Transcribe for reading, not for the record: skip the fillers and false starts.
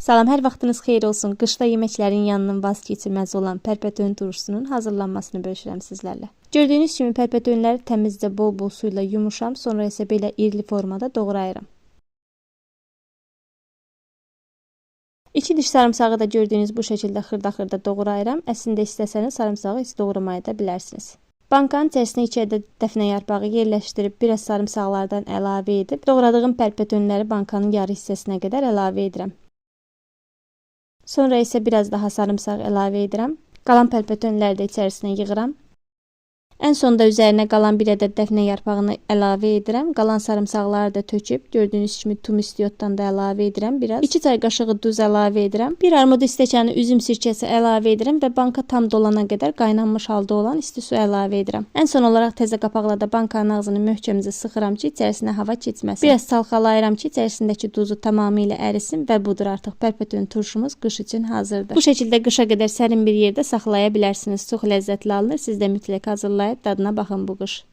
Salam, hər vaxtınız xeyir olsun. Qışda yeməklərin yanının vazkeçilməzi olan pərpətön turşusunun hazırlanmasını bölüşürəm sizlərlə. Gördüyünüz kimi pərpətönləri təmizcə bol-bol suyla yumuşam, sonra isə belə irili formada doğrayıram. 2 diş sarımsağı da gördüyünüz bu şəkildə xırda-xırda doğrayıram. Əslində istəsəniz sarımsağı heç doğramaya da bilərsiniz. Bankanın içərisinə 2 ədəd dəfnə yarpağı yerləşdirib biraz sarımsaqlardan əlavə edib doğradığım pərpətönləri bankanın yarı hissəsinə qədər əlavə edirəm. Sonra isə biraz daha sarımsaq əlavə edirəm. Qalan pərpətönləri də içərisinə yığıram. Ən sonda üzərinə qalan bir ədəd dəfnə yarpağını əlavə edirəm. Qalan sarımsaqları da töküb, gördüyünüz kimi tum istiotdan da əlavə edirəm biraz. 2 çay qaşığı duz əlavə edirəm. 1 armud stəkanı üzüm sirkəsi əlavə edirəm və banka tam dolana qədər qaynanmış halda olan isti su əlavə edirəm. Ən son olaraq təzə qapaqla da bankanın ağzını möhkəmcə sıxıram ki, içərisinə hava keçməsin. Biraz çalxalayıram ki, içərisindəki duzu tamamilə ərisin və budur artıq pərpətön turşumuz qış üçün hazırdır. Bu şəkildə qışa qədər sərin bir yerdə saxlaya bilərsiniz. Çox ləzzətli alınır. Siz də mütləq hazırlayıb dadına baxın bu qış.